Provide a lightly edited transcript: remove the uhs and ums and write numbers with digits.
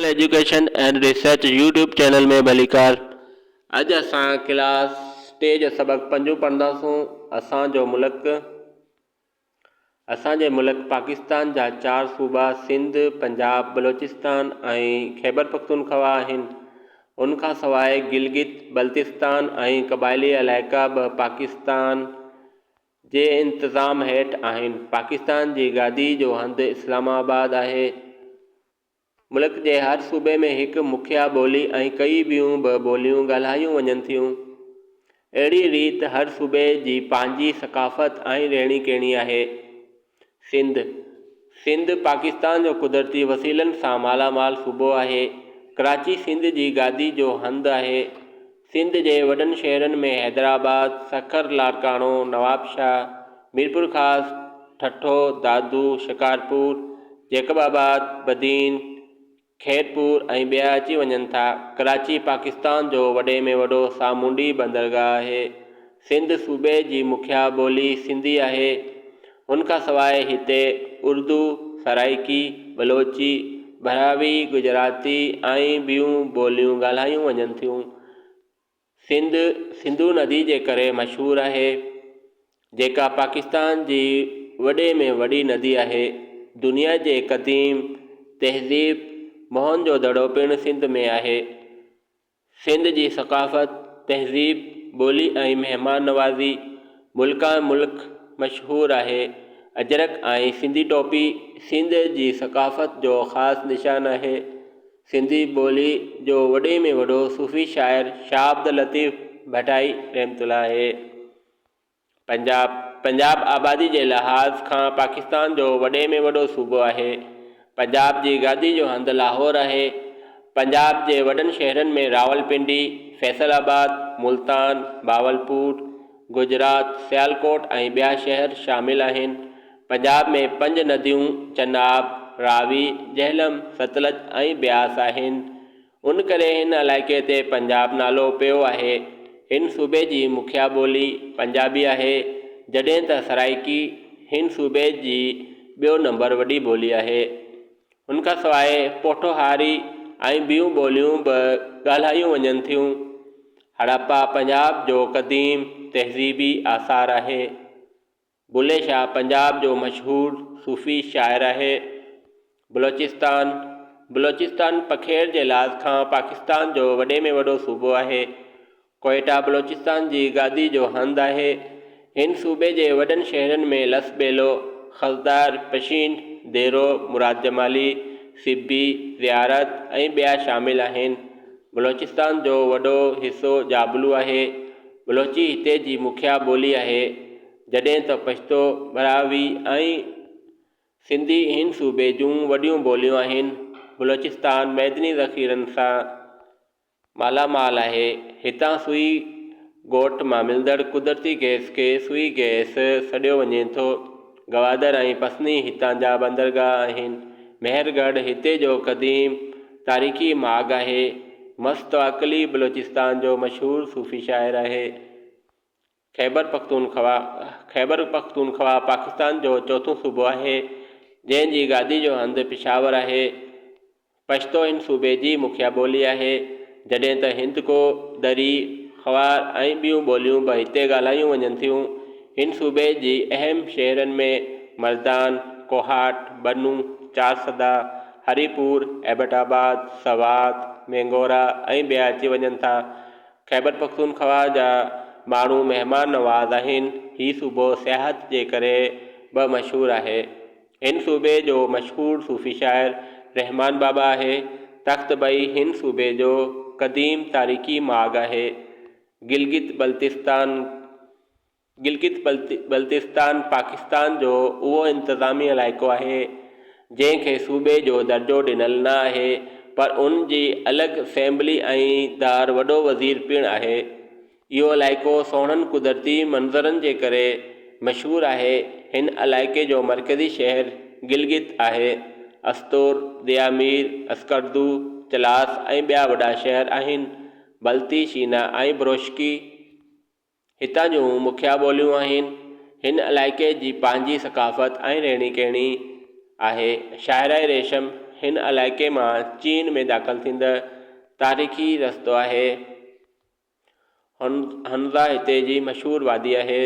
Education and research YouTube channel ۾ ڀليڪار اڄ اسان ڪلاس ٽي جو سبق پنجون پڙهنداسون اسان جو ملڪ اسان جي ملڪ پاڪستان جا چار صوبا سنڌ پنجاب بلوچستان ۽ خيبر پختونخوا آهن ان کان سواء گلگت بلتستان ۽ قبائلي علائقا به پاڪستان جي انتظام هيٺ آهن پاڪستان جي گادي جو هنڌ اسلام آباد آهي ملڪ جي هر صوبي ۾ هڪ مکيه ٻولي ۽ ڪئي ٻيون به ٻوليون ڳالهايون وڃن ٿيون. اهڙي ريت هر صوبي جي پنهنجي ثقافت ۽ رهڻي ڪهڻي آهي. سنڌ، سنڌ پاڪستان جو قدرتي وسيلن سان مالا مال صوبو آهي. ڪراچي سنڌ جي گادي جو هنڌ آهي. سنڌ جي وڏن شهرن ۾ حيدرآباد، سکر، لاڙڪاڻو، نوابشاهه، ميرپورخاص، ٺٽو، دادو، شڪارپور، جيڪب آباد، بدين، خيرپور ۽ ٻيا اچي وڃن ٿا. ڪراچي پاڪستان جو وڏي ۾ وڏو سامونڊي بندرگاهه آهي. سنڌ صوبي جي مکيه ٻولي سنڌي آهي. ان کان سواء هتي اردو، سرائيڪي، بلوچي، براهوي، گجراتي ۽ ٻيون ٻوليون ڳالهايون وڃن ٿيون. سنڌ سنڌو ندي جي ڪري مشهور آهي، جيڪا پاڪستان جي وڏي ۾ وڏي ندي آهي. دنيا جي قديم تهذيب موهن جو دڙو پڻ سنڌ ۾ آهي. سنڌ جي ثقافت، تهذيب، ٻولي ۽ مهمان نوازي ملڪان ملڪ مشهور آهي. اجرڪ ۽ سنڌي ٽوپي سنڌ جي ثقافت جو خاص نشان آهي. سنڌي ٻولي جو وڏي ۾ وڏو صوفي شاعر شاهه عبداللطيف ڀٽائي رحمة الله آهي. پنجاب، پنجاب آبادي جي لحاظ کان پاڪستان جو وڏي ۾ وڏو صوبو آهي. پنجاب جي گادي جو هنڌ لاهور آهي. پنجاب جي وڏن شهرن ۾ راولپنڊي، فيصل آباد، ملتان، بهاولپور، گجرات، سيالڪوٽ ۽ ٻيا شهر شامل آهن. پنجاب ۾ پنج نديون چناب، راوي، جهلم، ستلج ۽ بياس آهن. ان ڪري هن علائقي تي پنجاب نالو پيو آهي. هن صوبي جي مکيه ٻولي پنجابي آهي، جڏهن ته سرائيڪي هن صوبي جي ٻيو نمبر وڏي ٻولي آهي. ان کان سواء پوٺوهاري ۽ ٻيون ٻوليون به ڳالهايون وڃن ٿيون. هڙاپا پنجاب جو قديم تهذيبي آثار آهي. بلهي شاهه پنجاب جو مشهور صوفي شاعر آهي. بلوچستان، بلوچستان پکيڙ جي لحاظ کان پاڪستان جو وڏي ۾ وڏو صوبو آهي. ڪوئيٽا بلوچستان جي گادي جو هنڌ آهي. هن صوبي جي وڏن شهرن ۾ لس ٻيلو، خضدار، پشين، ديرو، مراد جمالي، سبي، زيارت ۽ ٻيا شامل آهن. بلوچستان جو وڏو حصو جابلو آهي. بلوچي هتي جي مکيه ٻولي آهي، جڏهن ته پشتو، براهوي ۽ سنڌي هن صوبي جون وڏيون ٻوليون آهن. بلوچستان معدني ذخيرن سان مالا مال آهي. هتان سوئي ڳوٺ مان ملندڙ قدرتي گئس کي سوئي گئس سڏيو وڃي ٿو. گوادر ۽ پسني هتان جا بندرگاهه آهن. مهرڳڙهه هتي جو قديم تاريخي ماڳ آهي. مست عقلي بلوچستان جو مشهور صوفي شاعر آهي. خيبر پختونخوا، خيبر پختونخوا پاڪستان جو چوٿون صوبو آهي، جنهن جي گادي جو هنڌ پشاور آهي. پشتو هن صوبي جي مکيه ٻولي آهي، جڏهن ته هندڪو، دري، خوار ۽ ٻيون ٻوليون به هتي ڳالهايون وڃن ٿيون. هن صوبي جي اهم شهرن ۾ مردان، ڪوهاٽ، بنو، چارسدا، هري پور، ايبٽ آباد، سوات، مينگورا ۽ ٻيا اچي وڃن ٿا. خيبر پختونخوا جا ماڻهو مهمان نواز آهن. هي صوبو سياحت جي ڪري به مشهور آهي. هن صوبي جو مشهور صوفي شاعر رحمان بابا آهي. تخت بئي هن صوبي جو قديم تاريخي ماڳ آهي. گلگت بلتستان، گلگت بلتستان پاڪستان جو اهو انتظامي علائقو آهي، جنهن کي صوبي جو درجو ڏنل نه آهي، پر ان جي الڳ اسيمبلي ۽ دار وڏو وزير پڻ آهي. اهو علائقو سهڻن قدرتي منظرن جي ڪري مشهور آهي. هن علائقي جو مرڪزي شهر گلگت آهي. استور، ديامير، اسڪردو، چلاس ۽ ٻيا وڏا شهر آهن. بلتي، شينا ۽ بروشڪي. هتان جون مکيه ٻوليون آهن. هن علائقي جي پنهنجي ثقافت ۽ رهڻي ڪهڻي آهي. شاهراهه ريشم هن علائقي مان چين ۾ داخل ٿيندڙ تاريخي رستو آهي. هنزا هتي جي مشهور وادي آهي.